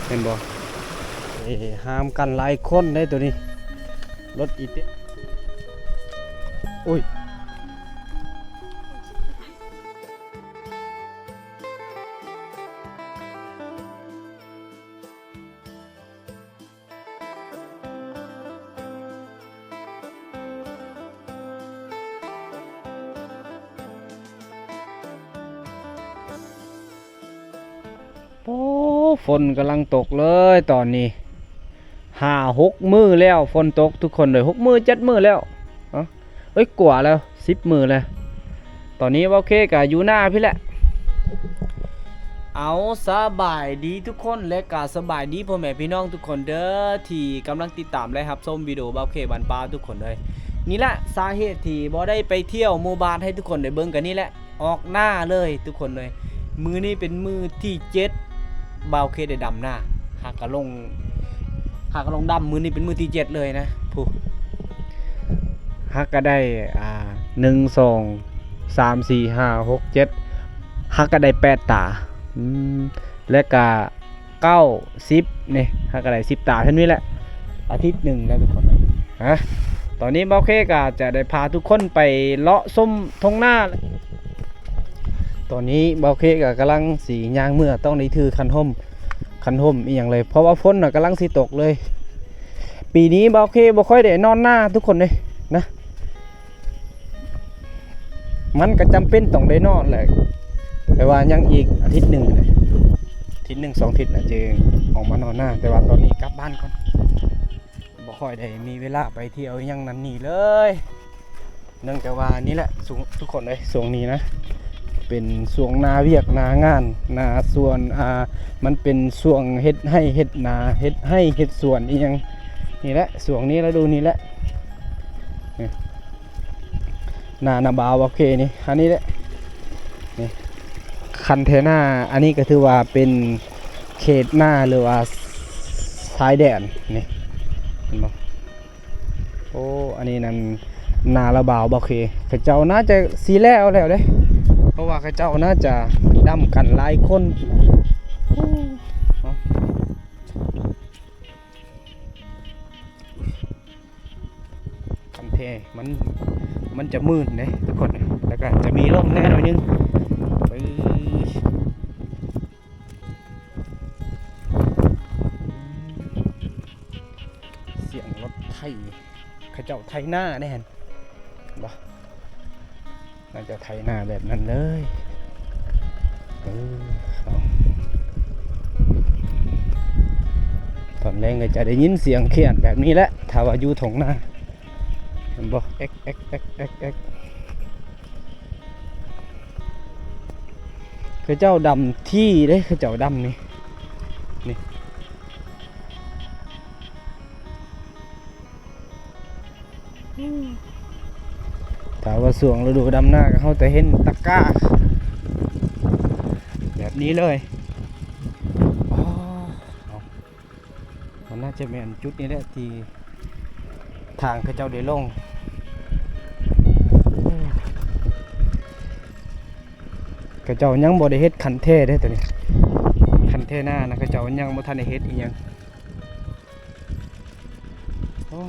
ເຫັນບໍ່? ເອີ ຫ້າມກັນຫຼາຍຄົນເດ້ໂຕນີ້ ລົດອີເຕ ໂອ້ຍ. ໂອ້ ຝົນກຳລັງຕົກເລີຍຕອນນີ້ ຫ້າຫົກມື້ແລ້ວຝົນຕົກທຸກຄົນເລີຍ ຫົກມື້ເຈັດມື້ແລ້ວ ເອີຍ ກວ່າແລ້ວ ສິບມື້ແລ້ວ. ຕອນນີ້ເວົ້າເຄກະຢູ່ໜ້າພີ້ແຫຼະ. ເອົາ ສະບາຍດີທຸກຄົນ ແລະກະສະບາຍດີພໍ່ແມ່ພີ່ນ້ອງທຸກຄົນເດີ ທີ່ກຳລັງຕິດຕາມ ແລະຮັບຊົມວິດີໂອເວົ້າເຄບ້ານປ່າທຸກຄົນເລີຍ. ນີ້ແຫຼະສາເຫດທີ່ບໍ່ໄດ້ໄປທ່ຽວໝູ່ບ້ານໃຫ້ທຸກຄົນໄດ້ເບິ່ງກັນນີ້ແຫຼະ ອອກໜ້າເລີຍທຸກຄົນເລີຍ. ມື້ນີ້ເປັນມື້ທີເຈັດ ບ່າວເຄໄດ້ດຳນາ ຫາກະລົງ ຫາກະລົງດຳ ມື້ນີ້ເປັນມື້ທີເຈັດເລີຍນະ ຜູ້ ຫາກະໄດ້ ອ່າ ໜຶ່ງ ສອງ ສາມ ສີ່ ຫ້າ ຫົກ ເຈັດ ຫາກະໄດ້ແປດຕາ ອືມ ແລະກະ ເກົ້າ ສິບ ນີ້ ຫາກະໄດ້ສິບຕາເທົ່ານີ້ແຫຼະ ອາທິດໜຶ່ງແລ້ວທຸກຄົນ. ຮະ ຕອນນີ້ເບົາເຄກະຈະໄດ້ພາທຸກຄົນໄປເລາະຊົມທົ່ງນາ. ຕອນນີ້ເບົາເຄກະກຳລັງຊິຍ່າງເມືອ ຕ້ອງໄດ້ຖືຄັນຮົ່ມ ຄັນຮົ່ມອີ່ຫຍັງເລີຍ ເພາະວ່າຝົນນະກຳລັງຊິຕົກເລີຍ. ປີນີ້ເບົາເຄບໍ່ຄ່ອຍໄດ້ນອນນາທຸກຄົນເດ້ນະ. ມັນກະຈຳເປັນຕ້ອງໄດ້ນອນແຫຼະ ແຕ່ວ່າຍັງອີກອາທິດໜຶ່ງແຫຼະ ອາທິດໜຶ່ງສອງອາທິດແຫຼະ ຈຶ່ງອອກມານອນນາ. ແຕ່ວ່າຕອນນີ້ກັບບ້ານກ່ອນ ບໍ່ຄ່ອຍໄດ້ມີເວລາໄປທ່ຽວຫຍັງນັ້ນນີ້ເລີຍ ເນື່ອງຈາກວ່ານີ້ແຫຼະ ທຸກຄົນເອີຍ ຊ່ວງນີ້ນະ ເປັນຊ່ວງໜ້າວຽກໜ້າງານ ໜ້າສວນ ອ່າ ມັນເປັນຊ່ວງເຮັດໄຮ່ເຮັດນາ ເຮັດໄຮ່ເຮັດສວນອີ່ຫຍັງນີ້ແຫຼະ ຊ່ວງນີ້ລະດູນີ້ແຫຼະ ນີ້ ໜ້ານາບ່າວ ໂອເຄ ນີ້ ອັນນີ້ແຫຼະ ນີ້ ຄັນແທນາ ອັນນີ້ກະຖືວ່າເປັນເຂດນາ ຫຼືວ່າຊາຍແດນ ນີ້ ເຫັນບໍ່? ໂອ້ ອັນນີ້ນັ້ນນາລະບ່າວ ໂອເຄ ເຂົາເຈົ້າໜ້າຈະຊິແລ້ວແລ້ວເດ້ ເພາະວ່າເຂົາເຈົ້າໜ້າຈະດຳກັນຫຼາຍຄົນ. ໂອ້ ເນາະ ຄັນແທ້ ມັນ ມັນຈະມື່ນເດ້ທຸກຄົນ ແລ້ວກະຈະມີລົມແດ່ໜ້ອຍໜຶ່ງ. ສຽງລົດໄຖ ເຂົາເຈົ້າໄຖນາແນ່ ເຫັນບໍ່? ໜ້າຈະໄຖນາແບບນັ້ນເລີຍ. ເອີ ຕອນແລງກະຈະໄດ້ຍິນສຽງຂຽດແບບນີ້ແຫຼະ ຖ້າວ່າຢູ່ທົ່ງນາ ເຫັນບໍ່? ແອັກ ແອັກ ແອັກ ແອັກ ແອັກ ເຂົາເຈົ້າດຳທີ່ເດ້ ເຂົາເຈົ້າດຳນີ້ ນີ້. ຖ້າວ່າຊ່ວງລະດູດຳນາ ເຮົາຈະເຫັນຕະກ້າແບບນີ້ເລີຍ. ອໍ ມັນໜ້າຈະແມ່ນຈຸດນີ້ແຫຼະ ທີ່ທາງເຂົາເຈົ້າໄດ້ລົງ. ເຂົາເຈົ້າຍັງບໍ່ໄດ້ເຮັດຄັນແທ້ເດ້ໂຕນີ້ ຄັນແທ້ນານະ ເຂົາເຈົ້າຍັງບໍ່ທັນໄດ້ເຮັດອີ່ຫຍັງ. ໂອ້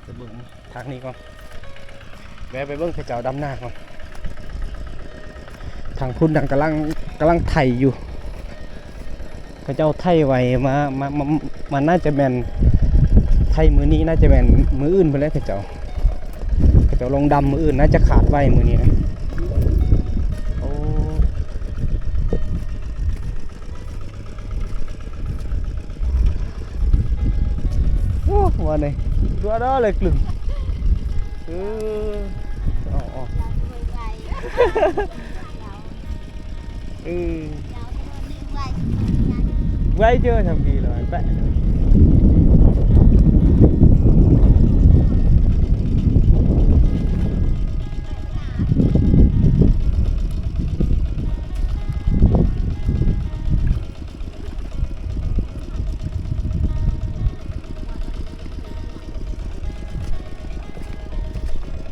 ໄປເບິ່ງທາງນີ້ກ່ອນ ແວ່ໄປເບິ່ງເຂົາເຈົ້າດຳນາກ່ອນ. ທາງພຸ້ນນະກຳລັງ ກຳລັງໄຖຢູ່ ເຂົາເຈົ້າໄຖໄວ້ມາ ມາ ມາ ມັນໜ້າຈະແມ່ນໄຖມື້ນີ້ ໜ້າຈະແມ່ນມື້ອື່ນພຸ້ນແຫຼະ ເຂົາເຈົ້າ ເຂົາເຈົ້າລົງດຳມື້ອື່ນ ໜ້າຈະຂາດໄວ້ມື້ນີ້ນະ. ໂອ້ ໂອ້ ວ່ານີ້ ຕົວດອເລີຍລຶ້ງ ເອີ ເອົາ ເອົາ ເອີ ໄວເຈີທຳດີເລີຍແປະ.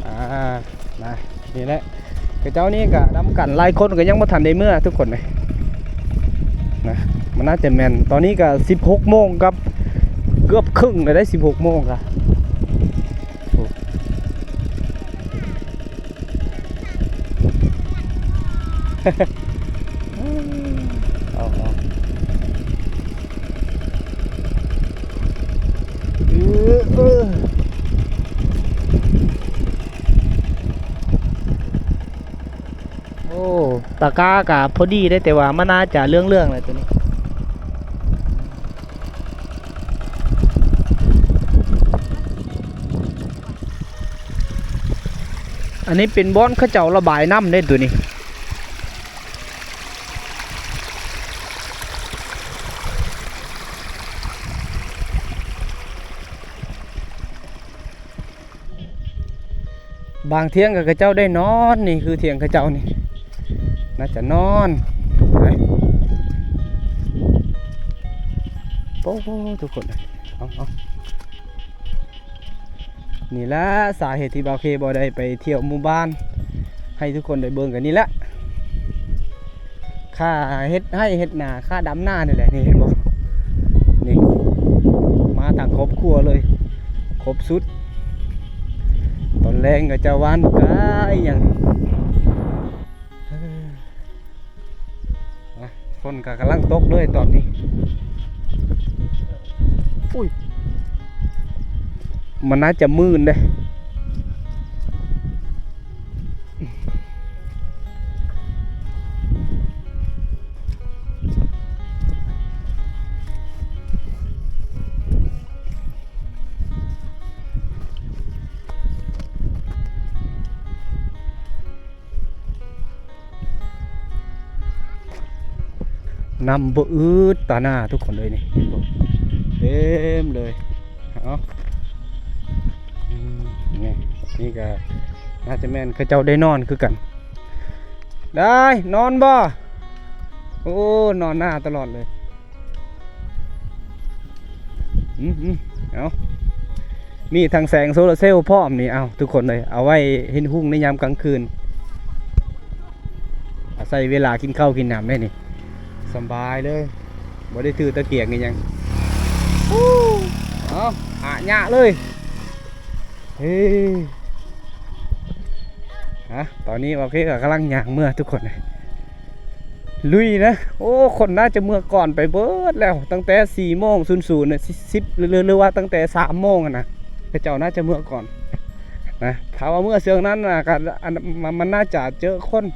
ໂ ອ່າ ນະ ນີ້ແຫຼະ ເຂົາເຈົ້ານີ້ກະນຳກັນຫຼາຍຄົນ ກະຍັງບໍ່ທັນໄດ້ເມືອທຸກຄົນເລີຍນະ. ມັນໜ້າຈະແມ່ນ ຕອນນີ້ກະສິບຫົກໂມງກັບເກືອບເຄິ່ງແລ້ວເດ້ ສິບຫົກໂມງກະ ເອົາ ເອົາ ເອີ ເອີ ໂອ້ ຕາກ້າກະພໍດີເດ້ ແຕ່ວ່າມັນໜ້າຈະເຫຼືອງໆແຫຼະໂຕນີ້. ອັນນີ້ເປັນບ່ອນເຂົາເຈົ້າລະບາຍນ້ຳເດ້ໂຕນີ້. ບາງທ່ຽງກໍເຂົາເຈົ້າໄດ້ນອນ ນີ້ຄືທ່ຽງເຂົາເຈົ້ານີ້ ໜ້າຈະນອນ. ໂອ້ ທຸກຄົນ ເອົາ ເອົາ ນີ້ລະສາເຫດທີ່ບ່າວເຄບໍ່ໄດ້ໄປທ່ຽວໝູ່ບ້ານ ໃຫ້ທຸກຄົນໄດ້ເບິ່ງກັນນີ້ລະ. ຄ່າເຮັດໄຮ່ເຮັດນາ ຄ່າດຳນານີ້ແຫຼະ ນີ້ເຫັນບໍ່ ນີ້ ມາທັງຄອບຄົວເລີຍ ຄົບຊຸດ. ຕອນແລງກໍຈະຫວ່ານກ້າອີ່ຫຍັງ ເອີ ຝົນກໍກຳລັງຕົກເລີຍຕອນນີ້. ອຸ້ຍ ມັນໜ້າຈະມື່ນເດ້. ນ້ຳບໍ່ອືດຕາໜ້າທຸກຄົນເອີຍ ນີ້ເຫັນບໍ່ ເຕັມເລີຍ. ເອົາ ອືມ ນີ້ ນີ້ກໍໜ້າຈະແມ່ນເຂົາເຈົ້າໄດ້ນອນຄືກັນ. ໄດ້ນອນບໍ່? ໂອ້ ນອນໜ້າຕະຫຼອດເລີຍ. ອືມ ເອົາ ມີທັງແສງໂຊລາເຊວພ້ອມນີ້ ເອົາ ທຸກຄົນເອີຍ ເອົາໄວ້ເຫັນຮຸ່ງໃນຍາມກາງຄືນ ອາໄສເວລາກິນເຂົ້າກິນນ້ຳໄດ້ນີ້ ສະບາຍເລີຍ ບໍ່ໄດ້ຖືຕະກຽງອີ່ຫຍັງ. ເອົາ ອາຍະເລີຍ ເອີ ຮະ ຕອນນີ້ໂອເຄ ກໍກຳລັງຍ່າງເມືອທຸກຄົນ ລຸຍນະ. ໂອ້ ຄົນໜ້າຈະເມືອກ່ອນໄປເບິດແລ້ວ ຕັ້ງແຕ່ສີ່ໂມງສູນສູນນະ ສິບ ຫຼື ຫຼືວ່າຕັ້ງແຕ່ສາມໂມງຫັ້ນນະ ເຂົາເຈົ້າໜ້າຈະເມືອກ່ອນນະ. ຖ້າວ່າເມືອຊ່ວງນັ້ນນະ ກໍ ອັນ ມັນ ມັນໜ້າຈະເຈີຄົນ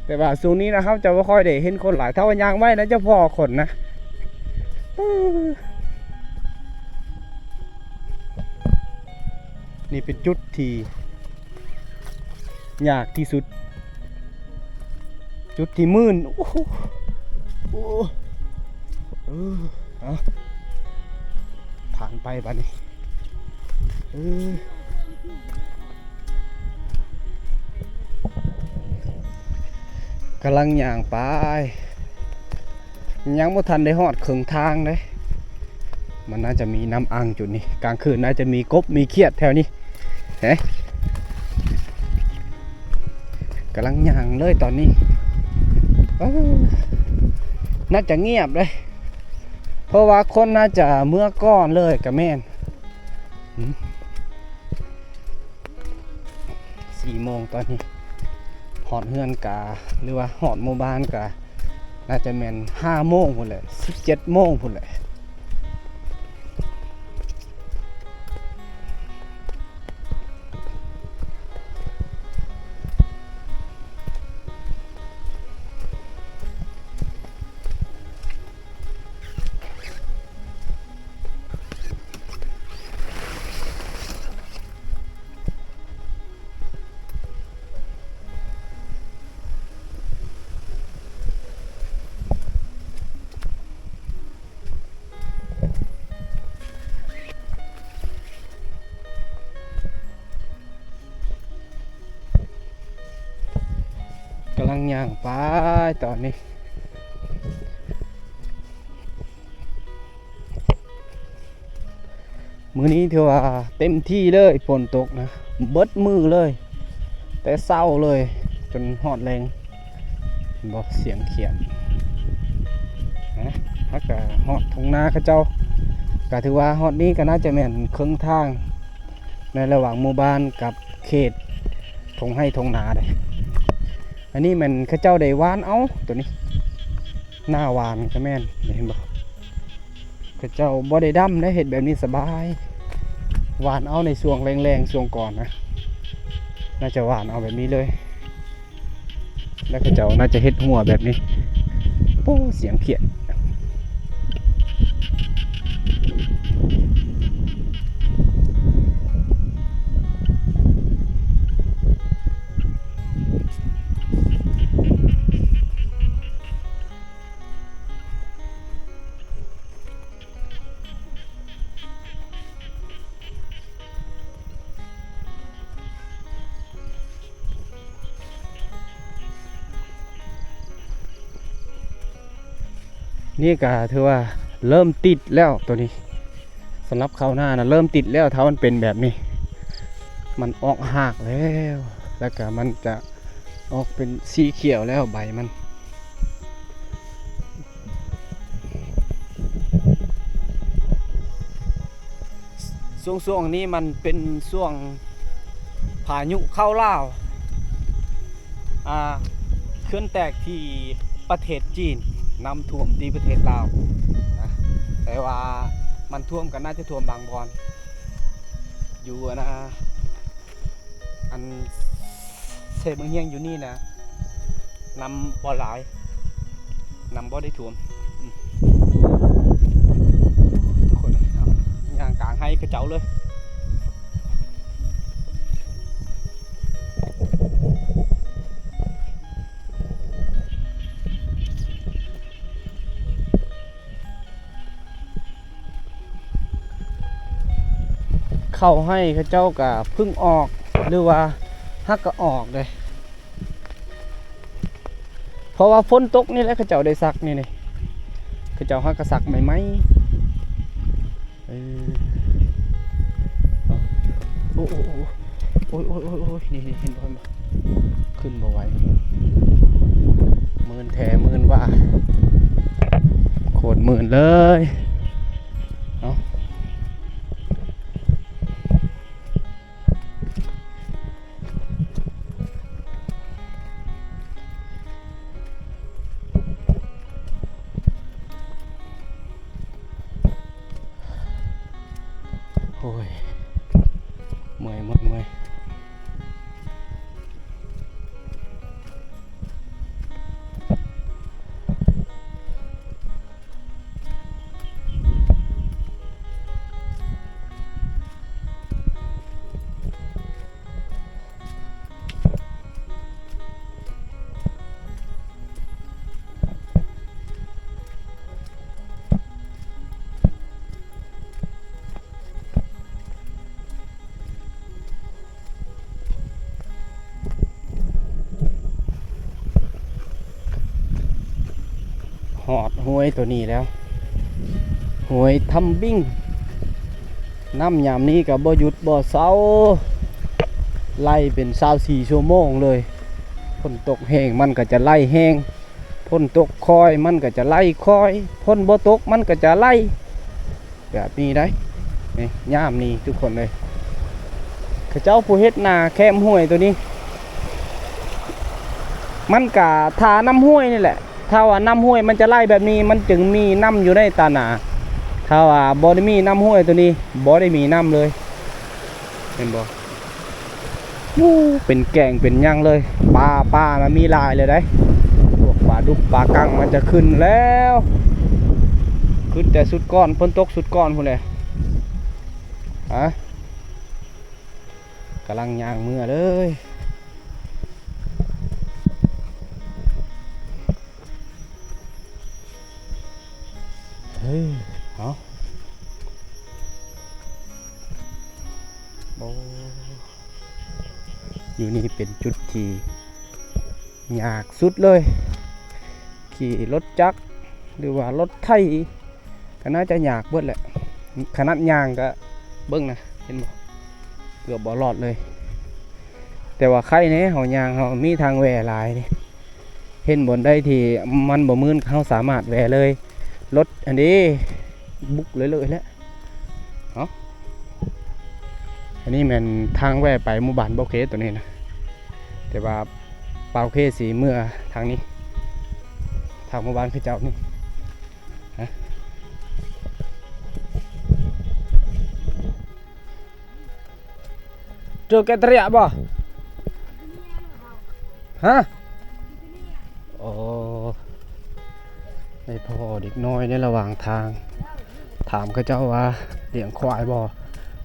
ແຕ່ວ່າຊ່ວງນີ້ນະ ເຮົາຈະບໍ່ຄ່ອຍໄດ້ເຫັນຄົນຫຼາຍ ຖ້າວ່າຍ່າງໄວນະ ຈະພໍ້ຄົນນະ. ນີ້ເປັນຈຸດທີ່ ຍາກທີ່ສຸດ ຈຸດທີ່ມື່ນ ໂອ້ໂຫ ໂອ້ ເອີ ເອົາ ຜ່ານໄປບາດນີ້ ເອີ ກຳລັງຍ່າງໄປ ຍັງບໍ່ທັນໄດ້ຮອດເຄິ່ງທາງເດ້. ມັນໜ້າຈະມີນ້ຳອັ່ງຈຸດນີ້ ກາງຄືນໜ້າຈະມີກົບມີຂຽດແຖວນີ້ ເຫັນ ກຳລັງຍ່າງເລີຍຕອນນີ້. ເອີ ໜ້າຈະງຽບເດ້ ເພາະວ່າຄົນໜ້າຈະເມືອກ່ອນເລີຍກະແມ່ນ ອືມ. ສີ່ໂມງຕອນນີ້ ຮອດເຮືອນກະ ຫຼືວ່າຮອດໝູ່ບ້ານກະ ໜ້າຈະແມ່ນຫ້າໂມງພຸ້ນແຫຼະ ສິບເຈັດໂມງພຸ້ນແຫຼະ. ກຳລັງຍ່າງໄປຕອນນີ້ ມື້ນີ້ຖືວ່າເຕັມທີ່ເລີຍ ຝົນຕົກນະ ເບິດມື້ເລີຍ ແຕ່ເຊົ້າເລີຍຈົນຮອດແລງ. ເຫັນບໍ່? ສຽງຂຽນນະ. ເຮົາກະຮອດທົ່ງນາເຂົາເຈົ້າ, ກະຖືວ່າຮອດນີ້ກະໜ້າຈະແມ່ນເຄິ່ງທາງ ໃນລະຫວ່າງໝູ່ບ້ານກັບເຂດທົ່ງໄຮ່ທົ່ງນາເດ້. ອັນນີ້ແມ່ນເຂົາເຈົ້າໄດ້ຫວ່ານເອົາໂຕນີ້, ໜ້າຫວ່ານກະແມ່ນ, ເຫັນບໍ່? ເຂົາເຈົ້າບໍ່ໄດ້ດຳເດ້, ເຮັດແບບນີ້ສະບາຍ. ຫວ່ານເອົາໃນຊ່ວງແລ້ງໆ ຊ່ວງກ່ອນນະ, ໜ້າຈະຫວ່ານເອົາແບບນີ້ເລີຍ. ແລ້ວເຂົາເຈົ້າໜ້າຈະເຮັດຮົ້ວແບບນີ້. ໂອ້ ສຽງຂຽນ. ນີ້ກະຖືວ່າເລີ່ມຕິດແລ້ວໂຕນີ້. ສຳລັບເຂົ້ານານະເລີ່ມຕິດແລ້ວ, ຖ້າມັນເປັນແບບນີ້ ມັນອອກຮາກແລ້ວ ແລ້ວກະມັນຈະອອກເປັນສີຂຽວແລ້ວໃບມັນ. ຊ່ວງ ຊ່ວງນີ້ມັນເປັນຊ່ວງພາຍຸເຂົ້າລາວ, ອ່າ ເຂື່ອນແຕກທີ່ປະເທດຈີນ, ນ້ຳຖ້ວມທີ່ປະເທດລາວນະ, ແຕ່ວ່າມັນຖ້ວມກໍໜ້າຈະຖ້ວມບາງບ່ອນ ຢູ່ ອັນນະ ອັນເຊບາງຮຽງຢູ່ນີ້ນະ ນ້ຳບໍ່ຫຼາຍ, ນ້ຳບໍ່ໄດ້ຖ້ວມ. ອືມ ທຸກຄົນເອີຍ ເອົາ ຍ່າງກາງໄຮ່ເຂົາເຈົ້າເລີຍ. ເຂົ້າໄຮ່ເຂົາເຈົ້າກະເພິ່ງອອກ ຫຼືວ່າຫາກກະອອກເດ້, ເພາະວ່າຝົນຕົກນີ້ແຫຼະເຂົາເຈົ້າໄດ້ສັກນີ້ ນີ້ ເຂົາເຈົ້າຫາກກະສັກໃໝ່ໆ. ເອີ ໂອ້ ໂອ້ ໂອ້ ໂອ້ຍ ນີ້ ນີ້ ເຫັນບໍ່ ເຫັນບໍ່? ຂຶ້ນບໍ່ໄຫວ. ມື່ນແທ້ມື່ນວ່າ ໂຄດມື່ນເລີຍ. ເອົາ ໂອ້ຍ ເມື່ອຍ ເມື່ອຍ ເມື່ອຍ. ຮອດຫ້ວຍໂຕນີ້ແລ້ວ ຫ້ວຍທຳບິງ. ນ້ຳຍາມນີ້ກໍບໍ່ຢຸດບໍ່ເຊົາ ໄຫຼເປັນຊາວສີ່ຊົ່ວໂມງເລີຍ. ຝົນຕົກແຮງມັນກໍຈະໄຫຼແຮງ, ຝົນຕົກຄ່ອຍມັນກໍຈະໄຫຼຄ່ອຍ, ຝົນບໍ່ຕົກມັນກໍຈະໄຫຼ ແບບນີ້ໄດ໋. ນີ້ ຍາມນີ້ທຸກຄົນເອີຍ ເຂົາເຈົ້າຜູ້ເຮັດນາແຄມຫ້ວຍໂຕນີ້ ມັນກະທ່ານ້ຳຫ້ວຍນີ້ແຫຼະ. ຖ້າວ່ານ້ຳຫ້ວຍມັນຈະໄຫຼແບບນີ້ ມັນຈຶ່ງມີນ້ຳຢູ່ໃນຕານາ. ຖ້າວ່າບໍ່ໄດ້ມີນ້ຳຫ້ວຍໂຕນີ້ ບໍ່ໄດ້ມີນ້ຳເລີຍ ເຫັນບໍ່? ໂອ້ ເປັນແກ້ງເປັນຫຍັງເລີຍ. ປາ ປານະມີຫຼາຍເລີຍໄດ໋. ພວກປາດຸກປາກັງມັນຈະຂຶ້ນແລ້ວ, ຂຶ້ນແຕ່ຊຸດກ່ອນ ຝົນຕົກຊຸດກ່ອນພຸ້ນແຫຼະ. ອະ ກຳລັງຍ່າງເມືອເລີຍ. ເອີ ເອົາ ໂອ້ ຢູ່ນີ້ເປັນຈຸດທີ່ຍາກສຸດເລີຍ. ຂີ່ລົດຈັກ ຫຼືວ່າລົດໄຖ ກໍໜ້າຈະຍາກເບິດແຫຼະ. ຂະໜາດຍ່າງກໍເບິ່ງນະ ເຫັນບໍ່? ເກືອບບໍ່ລອດເລີຍ. ແຕ່ວ່າໄຄແດ່ ເຮົາຍ່າງ ເຮົາມີທາງແວ່ຫຼາຍເດ້. ເຫັນບ່ອນໃດທີ່ມັນບໍ່ມື່ນ ເຮົາສາມາດແວ່ເລີຍ. ລົດອັນນີ້ບຸກເລີຍໆແຫຼະ. ເອົ້າ ອັນນີ້ແມ່ນທາງແວ່ໄປໝູ່ບ້ານເບົາເຄໂຕນີ້ນະ, ແຕ່ວ່າບ່າວເຄຊິເມືອທາງນີ້ ທາງໝູ່ບ້ານເຂົາເຈົ້ານີ້. ເຈີແກຕະເຣຍບໍ່? ຮະ? ໂອ້ ໄດ້ພໍ້ເດັກນ້ອຍໃນລະຫວ່າງທາງ, ຖາມເຂົາເຈົ້າວ່າລ້ຽງຄວາຍບໍ່?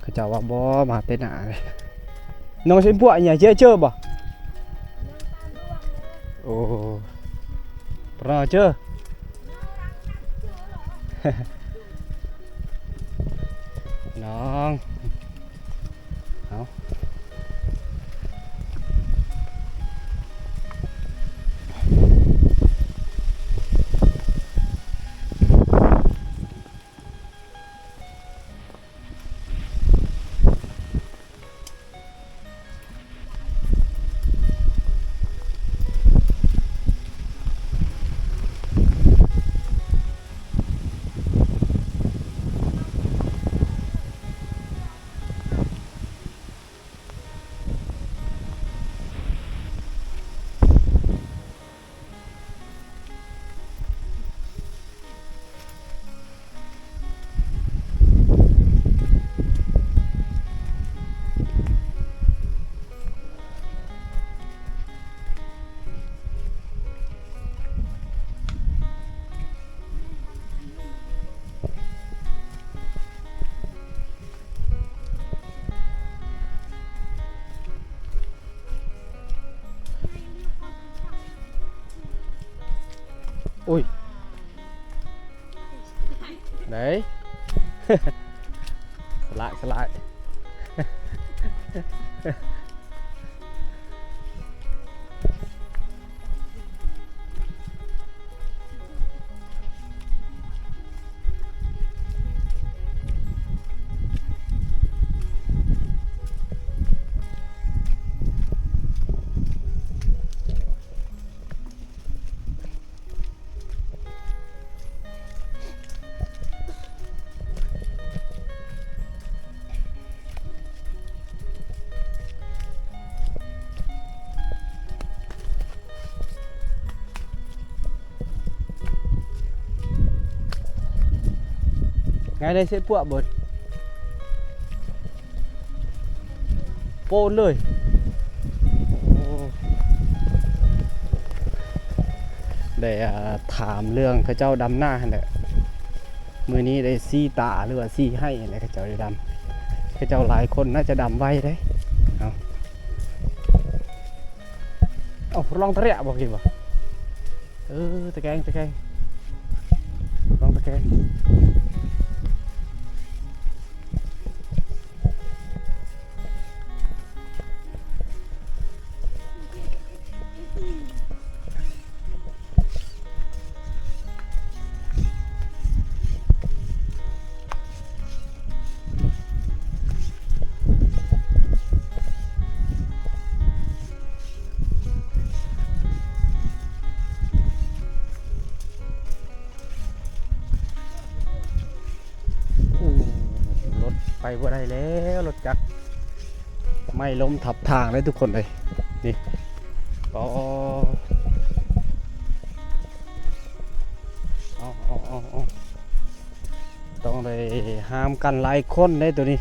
ເຂົາເຈົ້າວ່າບໍ່, ມາແຕ່ໜ້າເລີຍ. ນ້ອງເຊນພວກຫຍັງເຈີບໍ່? ໂອ້ ປະເຈີ ນ້ອງ ເອົາ. ໂອ້ຍ ໄດ້ ສະຫຼາຍ ສະຫຼາຍ. ງ່າຍໄດ້ເສຍພວກເບິດ ໂປນເລີຍ. ໂອ້ ໄດ້ ອ່າ ຖາມເລື່ອງເຂົາເຈົ້າດຳນາຫັ້ນແຫຼະ, ມື້ນີ້ໄດ້ສີ່ຕາ ຫຼືວ່າສີ່ໄຮ່ຫັ້ນແຫຼະ ເຂົາເຈົ້າໄດ້ດຳ. ເຂົາເຈົ້າຫຼາຍຄົນໜ້າຈະດຳໄວເດ້. ເອົາ ເອົາ ລອງຕະເລະບໍ່ ກິນບໍ່? ເອີ ຕະແກງ ຕະແກງ ລອງຕະແກງ. ໂອ້ ລົດໄປບໍ່ໄດ້ແລ້ວ ລົດຈັກ ໄມ້ລົ້ມທັບທາງເລີຍທຸກຄົນເອີຍ ນີ້. ອໍ ເອົາ ເອົາ ເອົາ ເອົາ ຕ້ອງໄດ້ຫາມກັນຫຼາຍຄົນເດ້ໂຕນີ້.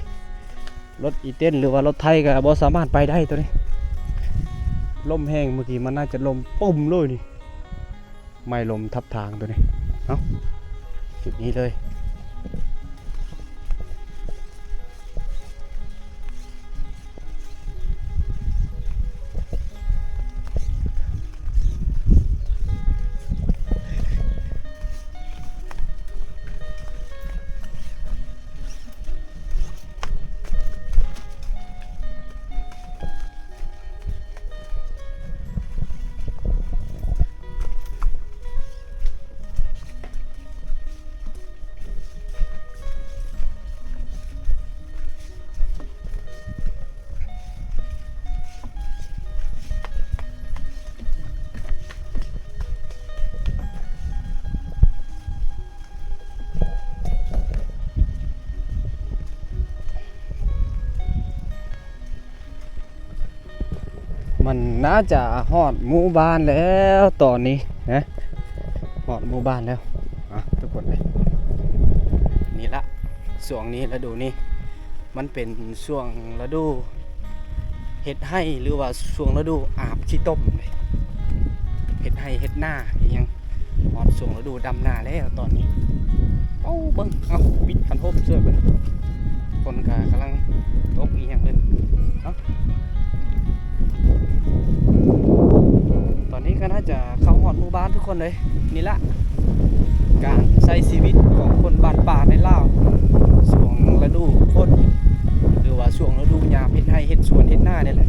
ລົດອີເຕັນ ຫຼືວ່າລົດໄຖກໍບໍ່ສາມາດໄປໄດ້ໂຕນີ້ ລົມແຮງ. ເມື່ອກີ້ມັນໜ້າຈະລົ້ມປຶ້ມເລີຍນີ້. ໄມ້ລົ້ມທັບທາງໂຕນີ້. ເອົ້າ ຈຸດນີ້ເລີຍ. ໂ ມັນໜ້າຈະຮອດໝູ່ບ້ານແລ້ວຕອນນີ້ນະ ຮອດໝູ່ບ້ານແລ້ວ ອ່ະ ທຸກຄົນເອີຍ ນີ້ລະ ຊ່ວງນີ້ ລະດູນີ້ ມັນເປັນຊ່ວງລະດູເຮັດໄຮ່ ຫຼືວ່າຊ່ວງລະດູອາບຂີ້ຕົມເດ້ ເຮັດໄຮ່ເຮັດນາອີ່ຫຍັງ ຮອດຊ່ວງລະດູດຳນາແລ້ວຕອນນີ້. ເອົາ ເບິ່ງ ເອົາ ປິດຄັນຮົ່ມຊ່ວຍເພິ່ນ ຝົນກະກຳລັງຕົກອີ່ຫຍັງເລີຍເນາະ. ຕອນນີ້ກໍໜ້າຈະເຂົ້າຮອດໝູ່ບ້ານທຸກຄົນເລີຍ. ນີ້ລະ ການໃຊ້ຊີວິດຂອງຄົນບ້ານປ່າໃນລາວ ຊ່ວງລະດູຝົນ ຫຼືວ່າຊ່ວງລະດູຍາມເຮັດໄຮ່ເຮັດສວນເຮັດນານີ້ແຫຼະ.